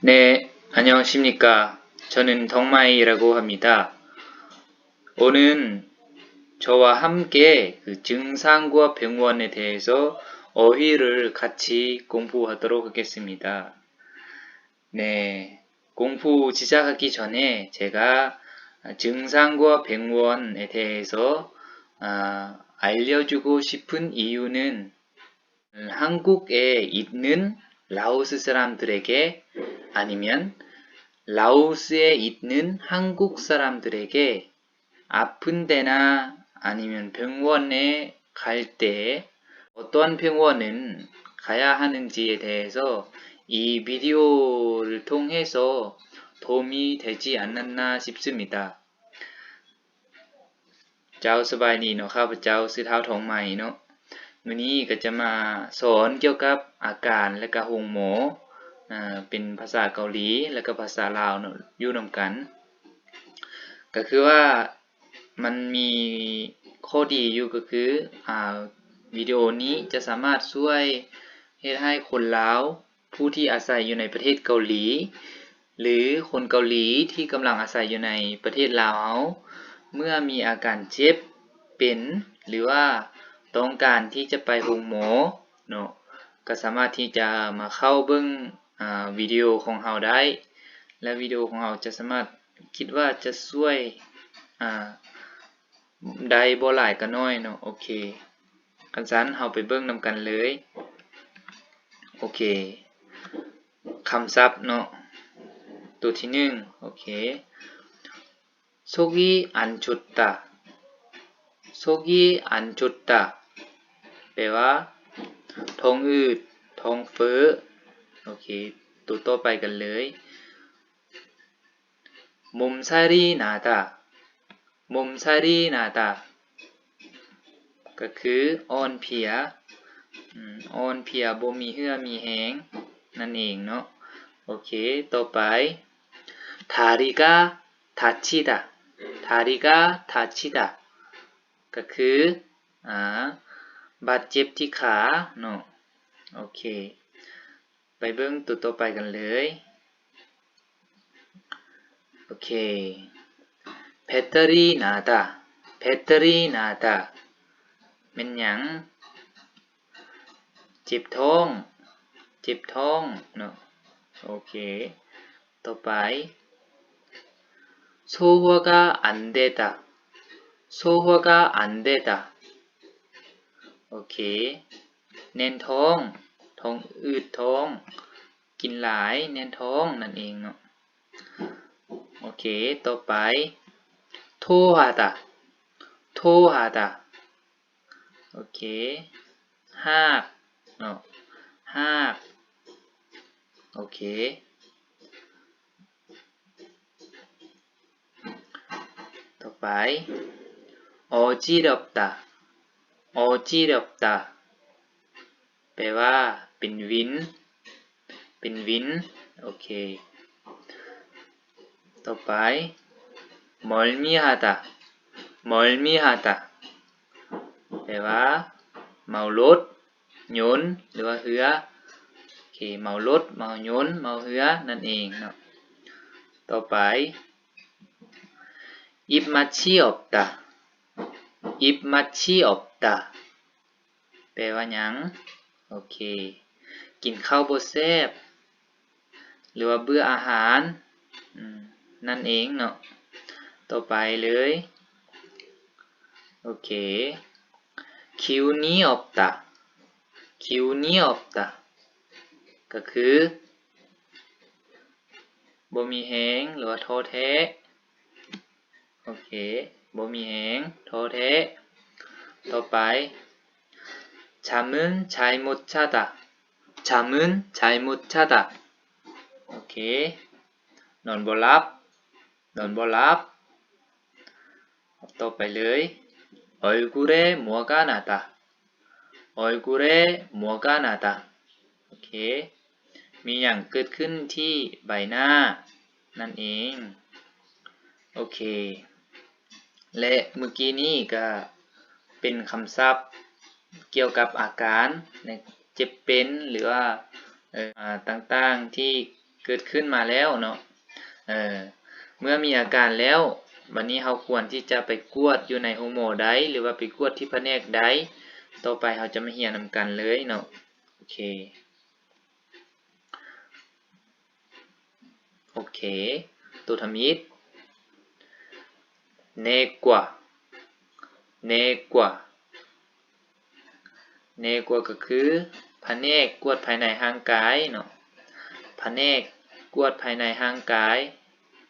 네, 안녕하십니까. 저는 덕마이라고 합니다. 오늘은 저와 함께 그 증상과 병원에 대해서 어휘를 같이 공부하도록 하겠습니다. 네, 공부 시작하기 전에 제가 증상과 병원에 대해서, 아, 알려주고 싶은 이유는 한국에 있는 라오스 사람들에게 아니면 라오스에 있는 한국 사람들에게 아픈 데나 아니면 병원에 갈 때 어떤 병원은 가야 하는지에 대해서 이 비디오를 통해서 도움이 되지 않았나 싶습니다. ເຈົ້າ ສະບາຍດີເນາະ, ຂ້າພະເຈົ້າຊື່ທ້າວທອງໃໝ່ເນາະ. ມື້ນີ້ກໍຈະມາສອນກ່ຽວກັບອາການ ແລະກະໂຮງໝໍ ເປັນພາສາເກົາຫຼີ ແລະກະພາສາລາວເນາະ ຢູ່ນຳກັນ. ກໍຄືວ່າມັນມີຂໍ້ດີຢູ່ ກໍຄື ອາ ວິດີໂອນີ້ຈະສາມາດຊ່ວຍເຮັດໃຫ້ຄົນລາວ ຜູ້ທີ່ອາໄສຢູ່ໃນປະເທດເກົາຫຼີ ຫຼື ຄົນເກົາຫຼີທີ່ກຳລັງອາໄສຢູ່ໃນປະເທດລາວເຮົາ ເມື່ອມີອາການເຈັບເປັນ ຫຼືວ່າຕ້ອງການທີ່ຈະໄປໂຮງໝໍເນາະ ກໍສາມາດທີ່ຈະມາເຂົ້າເບິ່ງ ອາ ວິດີໂອຂອງເຮົາໄດ້ ແລະ ວິດີໂອຂອງເຮົາຈະສາມາດ ຄິດວ່າຈະຊ່ວຍ ອາ ໄດ້ບໍ່ຫຼາຍກໍໜ້ອຍເນາະ. ໂອເຄ ຄັນຊັ້ນເຮົາໄປເບິ່ງນຳກັນເລີຍ. ໂອເຄ ຄຳສັບເນາະ ໂຕທີໜຶ່ງ ໂອເຄ 속이 안 좋다. 속이 안 좋다 ແປວ່າ ທ້ອງອືດ ທ້ອງເຟີ້. ໂອເຄ ໂຕຕໍ່ໄປກັນເລີຍ. 몸살이 나다. 몸살이 나다 ກໍຄືອ່ອນເພຍ ອ່ອນເພຍ ບໍ່ມີເຫື່ອມີແຮງນັ້ນເອງເນາະ. ໂອເຄ ຕໍ່ໄປ 다리가 다치다. 다리가 다치다 ກໍຄື ອາ ບາດເຈັບທີ່ຂາເນາະ. ໂອເຄ ໄປເບິ່ງໂຕຕໍ່ໄປກັນເລີຍ. ໂອເຄ 배탈이 나다. 배탈이 나다 ແມ່ນຫຍັງ? ເຈັບທ້ອງ ເຈັບທ້ອງເນາະ. ໂອເຄ ຕໍ່ໄປ 소화가 안 되다. 소화가 안 되다 ໂອເຄ ແໜ້ນທ້ອງ ທ້ອງອືດທ້ອງ ກິນຫຼາຍ ແໜ້ນທ້ອງນັ້ນເອງເນາະ. ໂອເຄ ຕໍ່ໄປ 토하다. 토하다 ໂອເຄ ຮາກເນາະ ຮາກ. ໂອເຄ ຕໍ່ໄປ 어지럽다. 어지럽다 ແປວ່າ ເປັນວິນ ເປັນວິນ. ໂອເຄ ຕໍ່ໄປ 멀미하다. 멀미하다 ແປວ່າ ເມົາລົດ ຍົນ ຫຼືວ່າເຮືອ. ໂອເຄ ເມົາລົດ ເມົາຍົນ ເມົາເຮືອນັ້ນເອງເນາະ. ຕໍ່ໄປ 입맛이 없다. 입맛이 없다 ແປວ່າຫຍັງ? ໂອເຄ ກິນເຂົ້າບໍ່ແຊບ ຫຼືວ່າເບື່ອອາຫານ ອືມ ນັ້ນເອງເນາະ. ຕໍ່ໄປເລີຍ ໂອເຄ 기운이 없다. 기운이 없다 ກໍຄື ບໍ່ມີແຮງ ຫຼືວ່າທໍ້ແທ້. ໂອເຄ ບໍ່ມີແຮງ ທໍ້ແທ້. ຕໍ່ໄປ 잠은 잘 못 자다. 잠은 잘 못 자다. ໂອເຄ ນອນບໍ່ຫຼັບ ນອນບໍ່ຫຼັບ. ຕໍ່ໄປເລີຍ 얼굴에 뭐가 나다. 얼굴에 뭐가 나다. ໂອເຄ ມີຫຍັງເກີດຂຶ້ນທີ່ໃບໜ້ານັ້ນເອງ. ໂອເຄ ແລະ ມື້ກີ້ນີ້ກະເປັນຄຳສັບກ່ຽວກັບອາການເຈັບເປັນ ຫຼືວ່າ ເອີ ຕ່າງໆທີ່ ເກີດຂຶ້ນມາແລ້ວເນາະ. ເອີ ເມື່ອມີອາການແລ້ວ ບັດນີ້ເຮົາຄວນທີ່ຈະໄປກວດຢູ່ໃນໂຮງໝໍໃດ ຫຼືວ່າໄປກວດທີ່ພະແນກໃດ? ຕໍ່ໄປເຮົາຈະມາຮຽນນຳກັນເລີຍເນາະ. ໂອເຄ ໂອເຄ ໂຕທຳອິດ ເນກວາ ເນກວາ ເນກວາ ກໍຄືພະແນກກວດພາຍໃນຮ່າງກາຍເນາະ, ພະແນກກວດພາຍໃນຮ່າງກາຍ.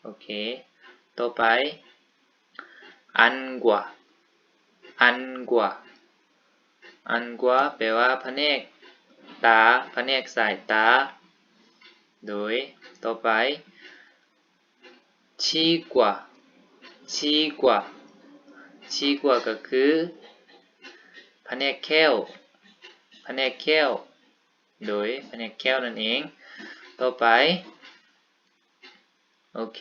ໂອເຄ ຕໍ່ໄປ ອັນກວາ ອັນກວາ ອັນກວາ ແປວ່າພະແນກຕາ, ພະແນກສາຍຕາ. ໂດຍ ຕໍ່ໄປ ຊີກວາ ຊີກວາ ຊີກວາ ກໍຄືພະແນກແຂ້ວ, ພະແນກແຂ້ວ. ໂດຍ ພະແນກແຂ້ວນັ້ນເອງ. ຕໍ່ໄປ ໂອເຄ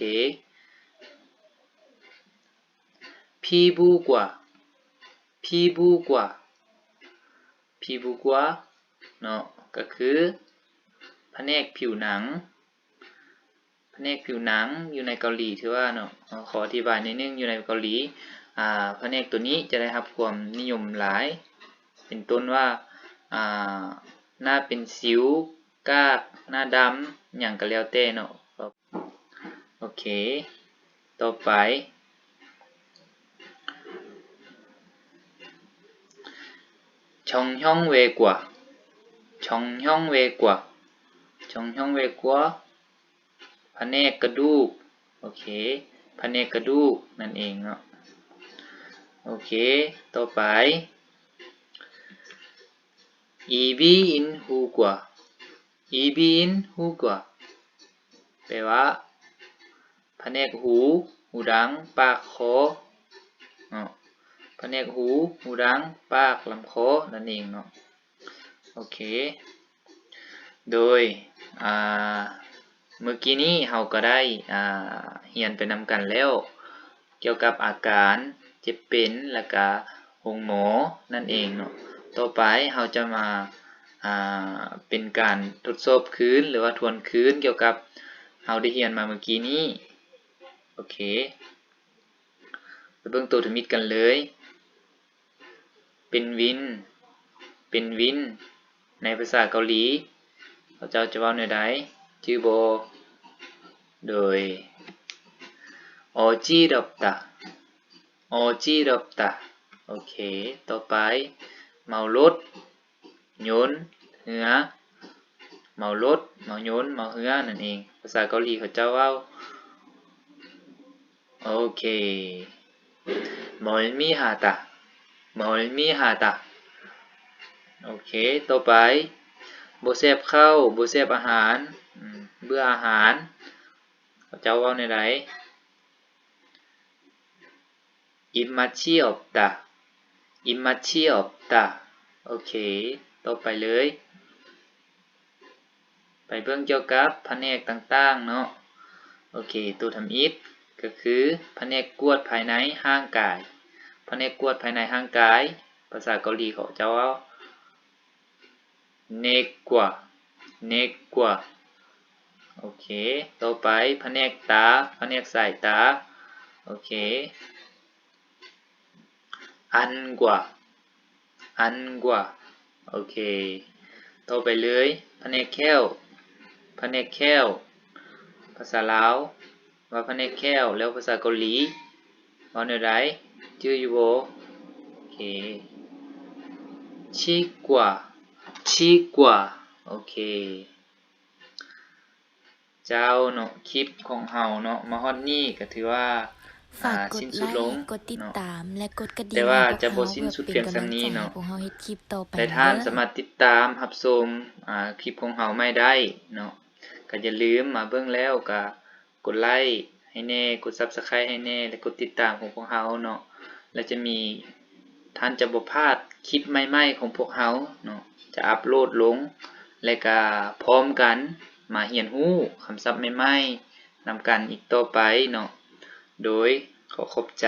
ພີບູກວາ ພີບູກວາ ພີບູກວາ ເນາະ ກໍຄືພະແນກຜິວໜັງ, ພະແນກຜິວໜັງຢູ່ໃນເກົາຫຼີ. ຖືວ່າເນາະ ເຮົາຂໍອະທິບາຍໜ້ອຍໜຶ່ງ, ຢູ່ໃນເກົາຫຼີ ອາ ພະແນກໂຕນີ້ຈະໄດ້ຮັບຄວາມນິຍົມຫຼາຍ ເປັນຕົ້ນວ່າ ອາ ໜ້າເປັນສິວ, ກາກ, ໜ້າດຳ ຫຍັງກໍແລ້ວແຕ່ເນາະ. ໂອເຄ ຕໍ່ໄປ ຊອງຮຽງເວກວາ ຊອງຮຽງເວກວາ ຊອງຮຽງເວກວາ ພະແນກກະດູກ. ໂອເຄ ພະແນກກະດູກນັ້ນເອງເນາະ. ໂອເຄ ຕໍ່ໄປ ອີບີອິນ ຫູກວາ ອີບີອິນ ຫູກວາ ແປວ່າ ພະແນກຫູ, ຫູດັງ, ປາກ, ຄໍເນາະ, ພະແນກຫູ, ຫູດັງ, ປາກ, ລຳຄໍນັ້ນເອງເນາະ. ໂອເຄ ໂດຍ ອາ ເມື່ອກີ້ນີ້ເຮົາກໍໄດ້ ອາ ຮຽນໄປນຳກັນແລ້ວ ກ່ຽວກັບອາການເຈັບເປັນ ແລ້ວກະໂຮງໝໍນັ້ນເອງເນາະ. ຕໍ່ໄປເຮົາຈະມາ ອາ ເປັນການທົດສອບຄືນ ຫຼືວ່າທວນຄືນກ່ຽວກັບເຮົາໄດ້ຮຽນມາເມື່ອກີ້ນີ້. ໂອເຄ ໄປເບິ່ງໂຕທຳອິດກັນເລີຍ. ເປັນວິນ ເປັນວິນ ໃນພາສາເກົາຫຼີ ເຂົາເຈົ້າຈະເວົ້າແນວໃດ ຈື່ບໍ່? ໂດຍ ອໍຈີດອບຕາ ອໍຈີດອບຕາ. ໂອເຄ ຕໍ່ໄປ ເມົາລົດ ຍົນ ເຮືອ ເມົາລົດ ເມົາຍົນ ເມົາເຮືອນັ້ນເອງ. ພາສາເກົາຫຼີເຂົາເຈົ້າເວົ້າ ໂອເຄ ມໍລມີຮາຕາ ມໍລມີຮາຕາ. ໂອເຄ ຕໍ່ໄປ ບໍ່ແຊບເຂົ້າ ບໍ່ແຊບອາຫານ ອືມ ເບື່ອອາຫານ ເຂົາເຈົ້າເວົ້າແນວໃດ? ອີມມາດຊີອອບຕາ ອີມມາດຊີອອບຕາ. ໂອເຄ ຕໍ່ໄປເລີຍ ໄປເບິ່ງກ່ຽວກັບພະແນກຕ່າງໆເນາະ. ໂອເຄ ໂຕທຳອິດກໍຄືພະແນກກວດພາຍໃນຮ່າງກາຍ, ພະແນກກວດພາຍໃນຮ່າງກາຍ ພາສາເກົາຫຼີເຂົາເຈົ້າເວົ້າ ເນກກວາ ເນກກວາ. ໂອເຄ ຕໍ່ໄປພະແນກຕາ ພະແນກສາຍຕາ. ໂອເຄ ອັນກວາ ອັນກວາ. ໂອເຄ ຕໍ່ໄປເລີຍ ພະແນກແຂ້ວ ພະແນກແຂ້ວ ພາສາລາວ ວ່າພະແນກແຂ້ວ ແລ້ວພາສາເກົາຫຼີເວົ້າແນວໃດ ຈື່ຢູ່ບໍ່? ໂອເຄ ຊີກວາ ຊີກວາ. ໂອເຄ ເຈົ້າເນາະ ຄລິບຂອງເຮົາເນາະ ມາຮອດນີ້ກໍຖືວ່າ ຝາກກົດໄລ ກົດຕິດຕາມ ແລະ ກົດກະດິ່ງ ແຕ່ວ່າຈະບໍ່ສິ້ນສຸດພຽງສ່ຳນີ້ເນາະ ແຕ່ທ່ານສາມາດຕິດຕາມຮັບຊົມ ອາ ຄລິບຂອງເຮົາໃໝ່ໄດ້ເນາະ. ກໍຢ່າລືມມາເບິ່ງແລ້ວກໍ ກົດໄລໃຫ້ແດ່ ກົດຊັບສະໄຄຣບ໌ໃຫ້ແດ່ ແລະ ກົດຕິດຕາມຂອງພວກເຮົາເນາະ ແລະ ຈະມີ ທ່ານຈະບໍ່ພາດຄລິບໃໝ່ໆຂອງພວກເຮົາເນາະ ຈະອັບໂຫຼດລົງ ແລະ ກະພ້ອມກັນມາຮຽນຮູ້ຄຳສັບໃໝ່ໆນຳກັນອີກຕໍ່ໄປເນາະ. ໂດຍ ຂໍຂອບໃຈ.